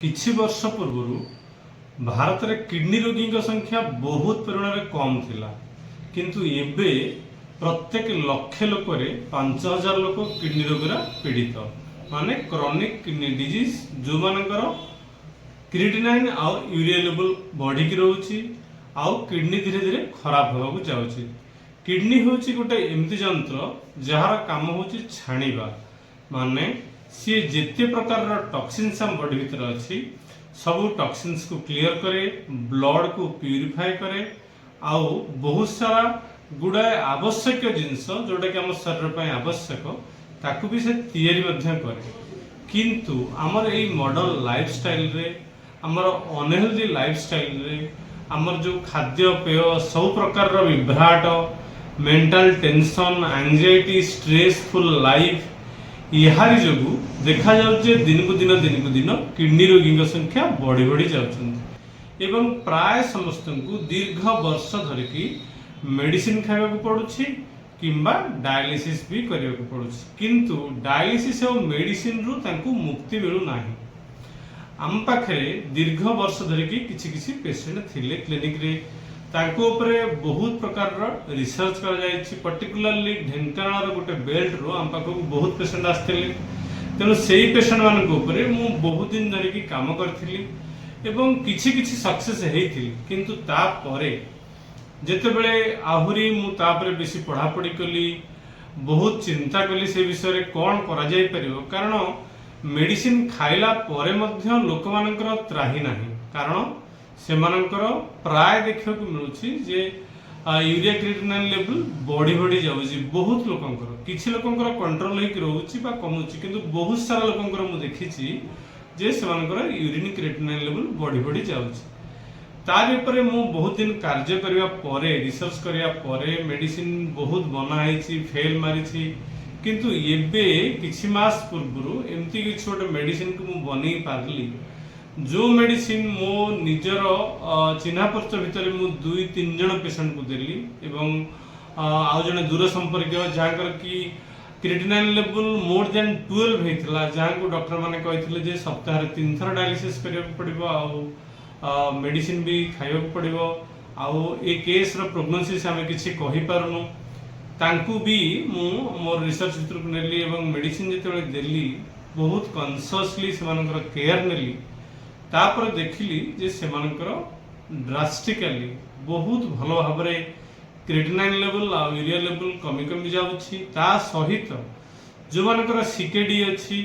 କିଛି ବର୍ଷ ପୂର୍ବରୁ ଭାରତରେ କିଡନୀ ରୋଗୀଙ୍କ ସଂଖ୍ୟା ବହୁତ ପରିମାଣରେ କମ୍ ଥିଲା। କିନ୍ତୁ ଏବେ ପ୍ରତ୍ୟେକ ଲକ୍ଷେ ଲୋକରେ 5000 ଲୋକ କିଡନୀ ରୋଗରେ ପୀଡ଼ିତ, ମାନେ କ୍ରନିକ୍ କିଡନୀ ଡିଜିଜ୍, ଯେଉଁମାନଙ୍କର କ୍ରିଏଟିନାଇନ୍ ଆଉ ୟୁରିଆ ଲେଭେଲ ବଢ଼ିକି ରହୁଛି ଆଉ କିଡନୀ ଧୀରେ ଧୀରେ ଖରାପ ହେବାକୁ ଯାଉଛି। କିଡନୀ ହେଉଛି ଗୋଟେ ଏମିତି ଯନ୍ତ୍ର, ଯାହାର କାମ ହେଉଛି ଛାଣିବା। ମାନେ ସିଏ ଯେତେ ପ୍ରକାରର ଟକ୍ସିନ୍ସ ଆମ ବଡି ଭିତରେ ଅଛି, ସବୁ ଟକ୍ସିନ୍ସକୁ କ୍ଲିୟର କରେ, ବ୍ଲଡକୁ ପ୍ୟୁରିଫାଏ କରେ ଆଉ ବହୁତ ସାରା ଗୁଡ଼ାଏ ଆବଶ୍ୟକୀୟ ଜିନିଷ, ଯୋଉଟାକି ଆମ ଶରୀର ପାଇଁ ଆବଶ୍ୟକ, ତାକୁ ବି ସେ ତିଆରି ମଧ୍ୟ କରେ। କିନ୍ତୁ ଆମର ଏଇ ମଡର୍ନ ଲାଇଫଷ୍ଟାଇଲରେ, ଆମର ଅନହେଲ୍ଦି ଲାଇଫଷ୍ଟାଇଲରେ, ଆମର ଯୋଉ ଖାଦ୍ୟପେୟ, ସବୁ ପ୍ରକାରର ବିଭ୍ରାଟ, ମେଣ୍ଟାଲ ଟେନସନ, ଆଂଜାଇଟି, ଷ୍ଟ୍ରେସଫୁଲ ଲାଇଫ, ଏହାରି ଯୋଗୁଁ ଦେଖାଯାଉଛି ଯେ ଦିନକୁ ଦିନ ଦିନକୁ ଦିନ କିଡନୀ ରୋଗୀଙ୍କ ସଂଖ୍ୟା ବଢି ବଢି ଯାଉଛନ୍ତି ଏବଂ ପ୍ରାୟ ସମସ୍ତଙ୍କୁ ଦୀର୍ଘ ବର୍ଷ ଧରିକି ମେଡିସିନ ଖାଇବାକୁ ପଡୁଛି କିମ୍ବା ଡାୟାଲିସିସ୍ ବି କରିବାକୁ ପଡୁଛି। କିନ୍ତୁ ଡାୟାଲିସିସ୍ ଆଉ ମେଡିସିନରୁ ତାଙ୍କୁ ମୁକ୍ତି ମିଳୁନାହିଁ। ଆମ ପାଖରେ ଦୀର୍ଘ ବର୍ଷ ଧରିକି କିଛି କିଛି ପେସେଣ୍ଟ ଥିଲେ କ୍ଲିନିକରେ। ତାଙ୍କ ଉପରେ ବହୁତ ପ୍ରକାରର ରିସର୍ଚ୍ଚ କରାଯାଇଛି। ପର୍ଟିକୁଲାରଲି ଢେଙ୍କାନାଳର ଗୋଟେ ବେଲ୍ଟରୁ ଆମ ପାଖକୁ ବହୁତ ପେସେଣ୍ଟ ଆସିଥିଲେ। ତେଣୁ ସେଇ ପେସେଣ୍ଟ ମାନଙ୍କ ଉପରେ ମୁଁ ବହୁତ ଦିନ ଧରିକି କାମ କରିଥିଲି ଏବଂ କିଛି କିଛି ସକ୍ସେସ୍ ହେଇଥିଲି। କିନ୍ତୁ ତାପରେ ଯେତେବେଳେ ଆହୁରି ମୁଁ ତାପରେ ବେଶୀ ପଢ଼ାପଢ଼ି କଲି, ବହୁତ ଚିନ୍ତା କଲି ସେ ବିଷୟରେ କ'ଣ କରାଯାଇପାରିବ, କାରଣ ମେଡିସିନ ଖାଇଲା ପରେ ମଧ୍ୟ ଲୋକମାନଙ୍କର ତ୍ରାହି ନାହିଁ। କାରଣ ସେମାନଙ୍କର ପ୍ରାୟ ଦେଖିବାକୁ ମିଳୁଛି ଯେ ୟୁରିଆ କ୍ରିଏଟିନାଇନ୍ ଲେଭେଲ ବଢି ବଢି ଯାଉଛି ବହୁତ ଲୋକଙ୍କର। କିଛି ଲୋକଙ୍କର କଣ୍ଟ୍ରୋଲ ହେଇକି ରହୁଛି ବା କମୁଛି, କିନ୍ତୁ ବହୁତ ସାରା ଲୋକଙ୍କର ମୁଁ ଦେଖିଛି ଯେ ସେମାନଙ୍କର ୟୁରିନ୍ କ୍ରିଏଟିନାଇନ୍ ଲେଭେଲ ବଢି ବଢି ଯାଉଛି। ତାରି ଉପରେ ମୁଁ ବହୁତ ଦିନ କାର୍ଯ୍ୟ କରିବା ପରେ, ରିସର୍ଚ୍ଚ କରିବା ପରେ, ମେଡିସିନ ବହୁତ ବନା ହେଇଛି, ଫେଲ୍ ମାରିଛି। କିନ୍ତୁ ଏବେ କିଛି ମାସ ପୂର୍ବରୁ ଏମିତି କିଛି ଗୋଟେ ମେଡିସିନକୁ ମୁଁ ବନେଇ ପାରିଲି, ଯୋଉ ମେଡିସିନ ମୋ ନିଜର ଚିହ୍ନା ପରିଚୟ ଭିତରେ ମୁଁ ଦୁଇ ତିନି ଜଣ ପେସେଣ୍ଟକୁ ଦେଲି ଏବଂ ଆଉ ଜଣେ ଦୂର ସମ୍ପର୍କୀୟ, ଯାହାଙ୍କର କି କ୍ରିଏଟିନାଇନ୍ ଲେଭେଲ ମୋର୍ ଦ୍ୟାନ୍ 12 ହେଇଥିଲା, ଯାହାଙ୍କୁ ଡକ୍ଟର ମାନେ କହିଥିଲେ ଯେ ସପ୍ତାହରେ ତିନିଥର ଡାୟାଲିସିସ୍ କରିବାକୁ ପଡ଼ିବ ଆଉ ମେଡିସିନ ବି ଖାଇବାକୁ ପଡ଼ିବ ଆଉ ଏ କେସ୍ର ପ୍ରୋଗ୍ନୋସିସ୍ ଆମେ କିଛି କହିପାରୁନୁ, ତାଙ୍କୁ ବି ମୁଁ ମୋର ରିସର୍ଚ୍ଚ ଭିତରକୁ ନେଲି ଏବଂ ମେଡିସିନ ଯେତେବେଳେ ଦେଲି, ବହୁତ କନସିୟସଲି ସେମାନଙ୍କର କେୟାର ନେଲି, ତାପରେ ଦେଖିଲି ଯେ ସେମାନଙ୍କର ଡ୍ରାଷ୍ଟିକାଲି ବହୁତ ଭଲ ଭାବରେ କ୍ରିଏଟିନାଇନ୍ ଲେଭେଲ ଆଉ ୟୁରିଆ ଲେଭେଲ କମି କମି ଯାଉଛି। ତା ସହିତ ଯେଉଁମାନଙ୍କର ସିକେଡି ଅଛି,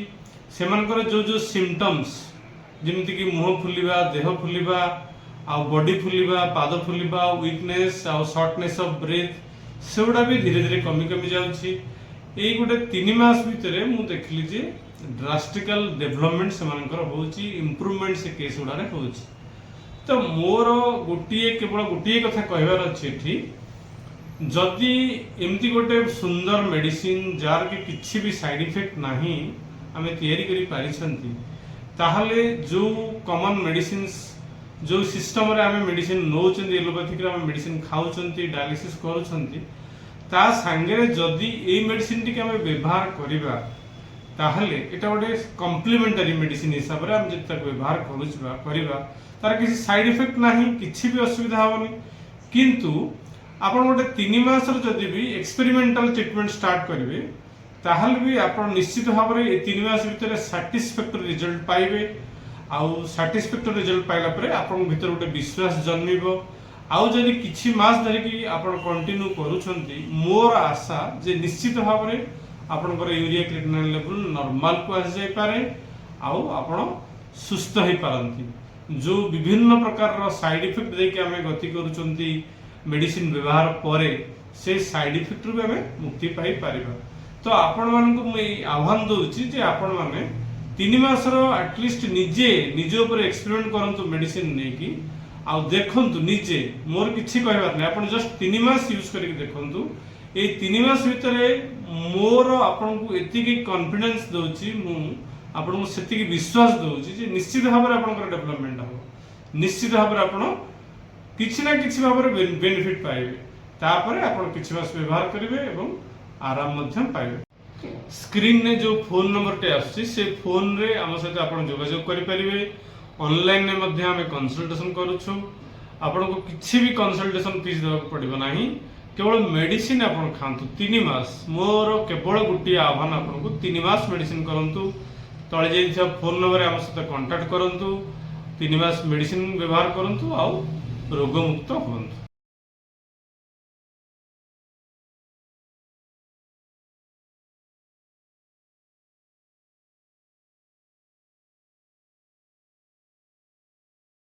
ସେମାନଙ୍କର ଯୋଉ ଯୋଉ ସିମ୍ପଟମ୍ସ, ଯେମିତିକି ମୁହଁ ଫୁଲିବା, ଦେହ ଫୁଲିବା ଆଉ ବଡି ଫୁଲିବା, ପାଦ ଫୁଲିବା, ୱିକନେସ୍ ଆଉ ସର୍ଟନେସ୍ ଅଫ୍ ବ୍ରେଥ୍, ସେଗୁଡ଼ା ବି ଧୀରେ ଧୀରେ କମି କମି ଯାଉଛି। ଏଇ ଗୋଟେ 3 ମାସ ଭିତରେ ମୁଁ ଦେଖିଲି ଯେ ଡ୍ରାଷ୍ଟିକାଲ ଡେଭଲପମେଣ୍ଟ ସେମାନଙ୍କର ହେଉଛି, ଇମ୍ପ୍ରୁଭମେଣ୍ଟ ସେ କେସ୍ ଗୁଡ଼ାରେ ହେଉଛି। ତ ମୋର ଗୋଟିଏ, କେବଳ ଗୋଟିଏ କଥା କହିବାର ଅଛି ଏଠି। ଯଦି ଏମିତି ଗୋଟେ ସୁନ୍ଦର ମେଡିସିନ, ଯାହାର କି କିଛି ବି ସାଇଡ୍ ଇଫେକ୍ଟ ନାହିଁ, ଆମେ ତିଆରି କରିପାରିଛନ୍ତି, ତାହେଲେ ଯୋଉ କମନ୍ ମେଡିସିନ୍ସ, ଯୋଉ ସିଷ୍ଟମରେ ଆମେ ମେଡିସିନ ନେଉଛନ୍ତି, ଏଲୋପାଥିକରେ ଆମେ ମେଡିସିନ ଖାଉଛନ୍ତି, ଡାୟାଲିସିସ୍ କରୁଛନ୍ତି, ତା ସାଙ୍ଗରେ ଯଦି ଏଇ ମେଡିସିନ ଟିକେ ଆମେ ବ୍ୟବହାର କରିବା, ତାହେଲେ ଏଇଟା ଗୋଟେ କମ୍ପ୍ଲିମେଣ୍ଟାରୀ ମେଡିସିନ ହିସାବରେ ଆମେ ଯଦି ତାକୁ ବ୍ୟବହାର କରୁଛୁ ବା କରିବା, ତାର କିଛି ସାଇଡ୍ ଇଫେକ୍ଟ ନାହିଁ, କିଛି ବି ଅସୁବିଧା ହେବନି। କିନ୍ତୁ ଆପଣ ଗୋଟେ 3 ମାସର ଯଦି ବି ଏକ୍ସପେରିମେଣ୍ଟାଲ ଟ୍ରିଟମେଣ୍ଟ ଷ୍ଟାର୍ଟ କରିବେ, ତାହେଲେ ବି ଆପଣ ନିଶ୍ଚିତ ଭାବରେ ଏ 3 ମାସ ଭିତରେ ସାଟିସ୍ଫାକ୍ଟୋରୀ ରେଜଲ୍ଟ ପାଇବେ। ଆଉ ସାଟିସ୍ଫାକ୍ଟୋରୀ ରେଜଲ୍ଟ ପାଇଲା ପରେ ଆପଣଙ୍କ ଭିତରେ ଗୋଟେ ବିଶ୍ୱାସ ଜନ୍ମିବ। ଆଉ ଯଦି କିଛି ମାସ ଧରିକି ଆପଣ କଣ୍ଟିନ୍ୟୁ କରୁଛନ୍ତି, ମୋର ଆଶା ଯେ ନିଶ୍ଚିତ ଭାବରେ ଆପଣଙ୍କର ୟୁରିଆ କ୍ରିଏଟିନାଇନ୍ ଲେଭେଲ ନର୍ମାଲକୁ ଆସିଯାଇପାରେ ଆଉ ଆପଣ ସୁସ୍ଥ ହେଇପାରନ୍ତି। ଯୋଉ ବିଭିନ୍ନ ପ୍ରକାରର ସାଇଡ୍ ଇଫେକ୍ଟ ଦେଇକି ଆମେ ଗତି କରୁଛନ୍ତି ମେଡିସିନ ବ୍ୟବହାର ପରେ, ସେ ସାଇଡ୍ ଇଫେକ୍ଟରୁ ବି ଆମେ ମୁକ୍ତି ପାଇପାରିବା। ତ ଆପଣମାନଙ୍କୁ ମୁଁ ଏଇ ଆହ୍ୱାନ ଦଉଛି ଯେ ଆପଣମାନେ 3 ମାସର ଆଟଲିଷ୍ଟ ନିଜେ ନିଜ ଉପରେ ଏକ୍ସପେରିମେଣ୍ଟ କରନ୍ତୁ ମେଡିସିନ ନେଇକି ଆଉ ଦେଖନ୍ତୁ ନିଜେ। ମୋର କିଛି କହିବାର ନାହିଁ। ଆପଣ ଜଷ୍ଟ 3 ମାସ ୟୁଜ୍ କରିକି ଦେଖନ୍ତୁ। ଏଇ 3 ମାସ ଭିତରେ ମୋର ଆପଣଙ୍କୁ ଏତିକି କନଫିଡେନ୍ସ ଦଉଛି, ମୁଁ ଆପଣଙ୍କୁ ସେତିକି ବିଶ୍ୱାସ ଦଉଛି ଯେ ନିଶ୍ଚିତ ଭାବରେ ଆପଣଙ୍କର ଡେଭଲପମେଣ୍ଟ ହବ। ନିଶ୍ଚିତ ଭାବରେ ଆପଣ କିଛି ନା କିଛି ଭାବରେ ବେନିଫିଟ ପାଇବେ। ତାପରେ ଆପଣ କିଛି ମାସ ବ୍ୟବହାର କରିବେ ଏବଂ ଆରାମ ମଧ୍ୟ ପାଇବେ। ସ୍କ୍ରିନରେ ଯୋଉ ଫୋନ ନମ୍ବରଟି ଆସୁଛି, ସେ ଫୋନରେ ଆମ ସହିତ ଆପଣ ଯୋଗାଯୋଗ କରିପାରିବେ। ଅନଲାଇନରେ ମଧ୍ୟ ଆମେ କନସଲଟେସନ କରୁଛୁ। ଆପଣଙ୍କୁ କିଛି ବି କନସଲଟେସନ ଫିସ୍ ଦେବାକୁ ପଡ଼ିବ ନାହିଁ। କେବଳ ମେଡିସିନ ଆପଣ ଖାଆନ୍ତୁ 3 ମାସ। ମୋର କେବଳ ଗୋଟିଏ ଆହ୍ୱାନ ଆପଣଙ୍କୁ, 3 ମାସ ମେଡିସିନ କରନ୍ତୁ। ତଳେ ଯାଇଥିବା ଫୋନ୍ ନମ୍ବରରେ ଆମ ସହିତ କଣ୍ଟାକ୍ଟ କରନ୍ତୁ। 3 ମାସ ମେଡିସିନ ବ୍ୟବହାର କରନ୍ତୁ ଆଉ ରୋଗମୁକ୍ତ ହୁଅନ୍ତୁ।